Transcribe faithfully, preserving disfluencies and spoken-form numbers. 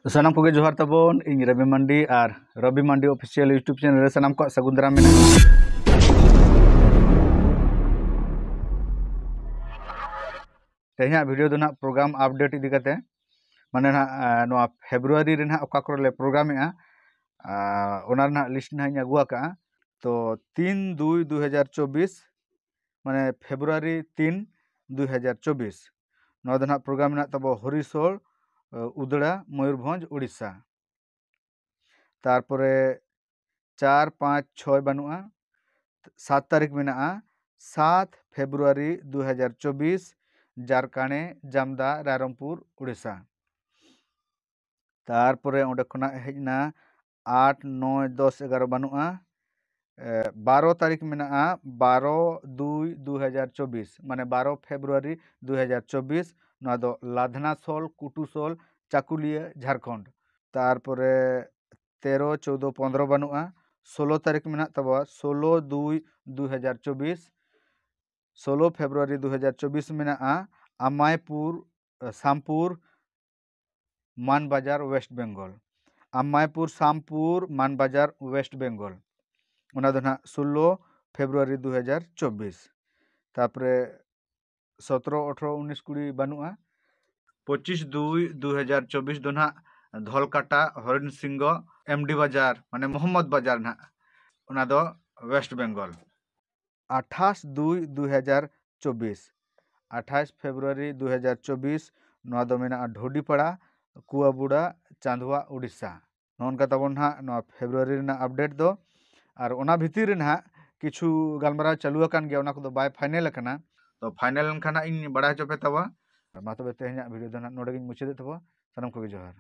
ᱥᱟᱱᱟᱢ ᱠᱚᱜᱮ ᱡᱚᱦᱟᱨ ᱛᱟᱵᱚᱱ᱾ ᱤᱧ ᱨᱚᱵᱤ ᱢᱟᱱᱰᱤ ᱟᱨ ᱨᱚᱵᱤ ᱢᱟᱱᱰᱤ ᱚᱯᱷᱤᱥᱤᱭᱟᱞ YouTube ᱪᱮᱱᱮᱞ ᱨᱮ ᱥᱟᱱᱟᱢ ᱠᱚᱣᱟᱜ ᱥᱟᱹᱜᱩᱱ ᱫᱟᱨᱟᱢ ᱢᱮᱱᱟᱜᱼᱟ᱾ ᱛᱮᱦᱮᱧᱟᱜ ᱵᱷᱤᱰᱤᱭᱳ ᱫᱚ ᱱᱟᱦᱟᱜ ᱯᱨᱳᱜᱨᱟᱢ ᱟᱯᱰᱮᱴ ᱤᱫᱤ ᱠᱟᱛᱮ, ᱢᱟᱱᱮ ᱱᱟᱦᱟᱜ ᱱᱚᱣᱟ ᱯᱷᱮᱵᱽᱨᱩᱣᱟᱨᱤ ᱨᱮ ᱱᱟᱦᱟᱜ ᱚᱠᱟ ᱠᱚᱨᱮ ᱞᱮ ᱯᱨᱳᱜᱨᱟᱢᱮᱜᱼᱟ, ᱚᱱᱟ ᱨᱮᱱᱟᱜ ᱞᱤᱥᱴ ᱱᱟᱦᱟᱜ ᱤᱧ ᱟᱹᱜᱩ ᱟᱠᱟᱫᱼᱟ᱾ ᱛᱚ ᱛᱤᱱ ᱫᱩᱭ ᱫᱩ ᱦᱟᱡᱟᱨ ᱪᱚᱵᱵᱤᱥ, ᱢᱟᱱᱮ ᱯᱷᱮᱵᱽᱨᱩᱣᱟᱨᱤ ᱛᱤᱱ ᱫᱩᱭ ᱦᱟᱡᱟᱨ ᱪᱚᱵᱵᱤᱥ, ᱱᱚᱣᱟ ᱫᱚ ᱱᱟᱦᱟᱜ ᱯᱨᱳᱜᱨᱟᱢ ᱢᱮᱱᱟᱜ ᱛᱟᱵᱚ ᱦᱚᱨᱤᱥᱚᱲ, ᱩᱫᱽᱲᱟ, ᱢᱚᱭᱩᱨᱵᱷᱚᱸᱡᱽ, ᱩᱲᱤᱥᱥᱟ᱾ ᱛᱟᱨᱯᱚᱨᱮ ᱪᱟᱨ ᱯᱟᱸᱪ ᱪᱷᱚᱭ ᱵᱟᱹᱱᱩᱜᱼᱟ, ᱥᱟᱛ ᱛᱟᱹᱨᱤᱠᱷ ᱢᱮᱱᱟᱜᱼᱟ, ᱥᱟᱛ ᱯᱷᱮᱵᱽᱨᱩᱣᱟᱨᱤ ᱫᱩ ᱦᱟᱡᱟᱨ ᱪᱚᱵᱵᱤᱥ, ᱡᱟᱨᱠᱟᱬᱮ, ᱡᱟᱢᱫᱟ, ᱨᱟᱭᱨᱚᱝᱯᱩᱨ, ᱩᱲᱤᱥᱥᱟ᱾ ᱛᱟᱨᱯᱚᱨᱮ ᱚᱸᱰᱮ ᱠᱷᱚᱱᱟᱜ ᱦᱮᱡ ᱮᱱᱟ ᱟᱴ, ᱱᱚᱭ, ᱫᱚᱥ, ᱮᱜᱟᱨᱚ ᱵᱟᱹᱱᱩᱜᱼᱟ, ᱵᱟᱨᱚ ᱛᱟᱹᱨᱤᱠᱷ ᱢᱮᱱᱟᱜᱼᱟ, ᱵᱟᱨᱚ ᱫᱩᱭ ᱫᱩ ᱦᱟᱡᱟᱨ ᱪᱚᱵᱵᱤᱥ, ᱢᱟᱱᱮ ᱵᱟᱨᱚ ᱯᱷᱮᱵᱽᱨᱩᱣᱟᱨᱤ ᱫᱩ ᱦᱟᱡᱟᱨ ᱪᱚᱵᱵᱤᱥ᱾ ᱱᱚᱣᱟ ᱫᱚ ᱞᱟᱫᱷᱱᱟᱥᱳᱞ, ᱠᱩᱴᱩᱥᱳᱞ, ᱪᱟᱠᱩᱞᱤᱭᱟᱹ, ᱡᱷᱟᱲᱠᱷᱚᱸᱰ᱾ ᱛᱟᱨᱯᱚᱨᱮ ᱛᱮᱨᱚ, ᱪᱳᱫᱽᱫᱳ, ᱯᱚᱱᱫᱽᱨᱚ ᱵᱟᱹᱱᱩᱜᱼᱟ, ᱥᱳᱞᱳ ᱛᱟᱹᱨᱤᱠᱷ ᱢᱮᱱᱟᱜ ᱛᱟᱵᱚᱣᱟ, ᱥᱳᱞᱳ ᱫᱩᱭ ᱫᱩ ᱦᱟᱡᱟᱨ ᱪᱚᱵᱵᱤᱥ᱾ ᱥᱳᱞᱳ ᱯᱷᱮᱵᱽᱨᱩᱣᱟᱨᱤ ᱫᱩ ᱦᱟᱡᱟᱨ ᱪᱚᱵᱵᱤᱥ ᱢᱮᱱᱟᱜᱼᱟ, ᱟᱢᱟᱭᱯᱩᱨ, ᱥᱟᱢᱯᱩᱨ, ᱢᱟᱱᱵᱟᱡᱟᱨ, ᱳᱭᱮᱥᱴ ᱵᱮᱝᱜᱚᱞ᱾ ᱟᱢᱟᱭᱯᱩᱨ, ᱥᱟᱢᱯᱩᱨ, ᱢᱟᱱᱵᱟᱡᱟᱨ, ᱳᱭᱮᱥᱴ ᱵᱮᱝᱜᱚᱞ᱾ ᱚᱱᱟ ᱫᱚ ᱱᱟᱦᱟᱜ ᱥᱳᱞᱳ ᱯᱷᱮᱵᱽᱨᱩᱣᱟᱨᱤ ᱫᱩ ᱦᱟᱡᱟᱨ ᱪᱚᱵᱵᱤᱥ᱾ ᱛᱟᱨᱯᱚᱨᱮ ᱥᱚᱛᱨᱚ, ᱟᱴᱷᱨᱚ, ᱩᱱᱤᱥ, ᱠᱩᱲᱤ ᱵᱟᱹᱱᱩᱜᱼᱟ᱾ ᱯᱚᱸᱪᱤᱥ ᱫᱩᱭ ᱫᱩ ᱦᱟᱡᱟᱨ ᱪᱚᱵᱵᱤᱥ ᱫᱚ ᱱᱟᱦᱟᱜ ᱫᱷᱚᱞᱠᱟᱴᱟ, ᱦᱚᱨᱤᱱ ᱥᱤᱝᱜᱚ, ᱮᱢᱰᱤ ᱵᱟᱡᱟᱨ, ᱢᱟᱱᱮ ᱢᱚᱦᱚᱢᱢᱚᱫᱽ ᱵᱟᱡᱟᱨ ᱱᱟᱦᱟᱜ, ᱚᱱᱟ ᱫᱚ ᱳᱭᱮᱥᱴ ᱵᱮᱝᱜᱚᱞ᱾ ᱟᱴᱷᱟᱥ ᱫᱩᱭ ᱫᱩ ᱦᱟᱡᱟᱨ ᱪᱚᱵᱵᱤᱥ, ᱟᱴᱷᱟᱥ ᱯᱷᱮᱵᱽᱨᱩᱣᱟᱨᱤ ᱫᱩ ᱦᱟᱡᱟᱨ ᱪᱚᱵᱵᱤᱥ, ᱱᱚᱣᱟ ᱫᱚ ᱢᱮᱱᱟᱜᱼᱟ ᱰᱷᱚᱰᱤᱯᱟᱲᱟ, ᱠᱩᱣᱟᱵᱩᱲᱟ, ᱪᱟᱸᱫᱷᱣᱟ, ᱩᱲᱤᱥᱥᱟ᱾ ᱱᱚᱜᱼᱚ ᱱᱚᱝᱠᱟ ᱛᱟᱵᱚᱱ ᱱᱟᱦᱟᱜ ᱱᱚᱣᱟ ᱯᱷᱮᱵᱽᱨᱩᱣᱟᱨᱤ ᱨᱮᱱᱟᱜ ᱟᱯᱰᱮᱴ ᱫᱚ᱾ ᱟᱨ ᱚᱱᱟ ᱵᱷᱤᱛᱤᱨ ᱨᱮ ᱱᱟᱦᱟᱜ ᱠᱤᱪᱷᱩ ᱜᱟᱞᱢᱟᱨᱟᱣ ᱪᱟᱹᱞᱩ ᱟᱠᱟᱱ ᱜᱮᱭᱟ, ᱚᱱᱟ ᱠᱚᱫᱚ ᱵᱟᱭ ᱯᱷᱟᱭᱱᱮᱞ ᱟᱠᱟᱱᱟ᱾ ᱛᱚ ᱯᱷᱟᱭᱱᱮᱞ ᱞᱮᱱᱠᱷᱟᱱ ᱦᱟᱸᱜ ᱤᱧ ᱵᱟᱲᱟᱭ ᱦᱚᱪᱚ ᱯᱮ ᱛᱟᱵᱚᱱᱟ᱾ ᱢᱟ ᱛᱚᱵᱮ ᱛᱮᱦᱮᱧᱟᱜ ᱵᱷᱤᱰᱤᱭᱳ ᱫᱚ ᱱᱟᱦᱟᱜ ᱱᱚᱰᱮ ᱜᱤᱧ ᱢᱩᱪᱟᱹᱫᱮᱫ ᱛᱟᱵᱚᱱᱟ᱾ ᱥᱟᱱᱟᱢ ᱠᱚᱜᱮ ᱡᱚᱦᱟᱨ᱾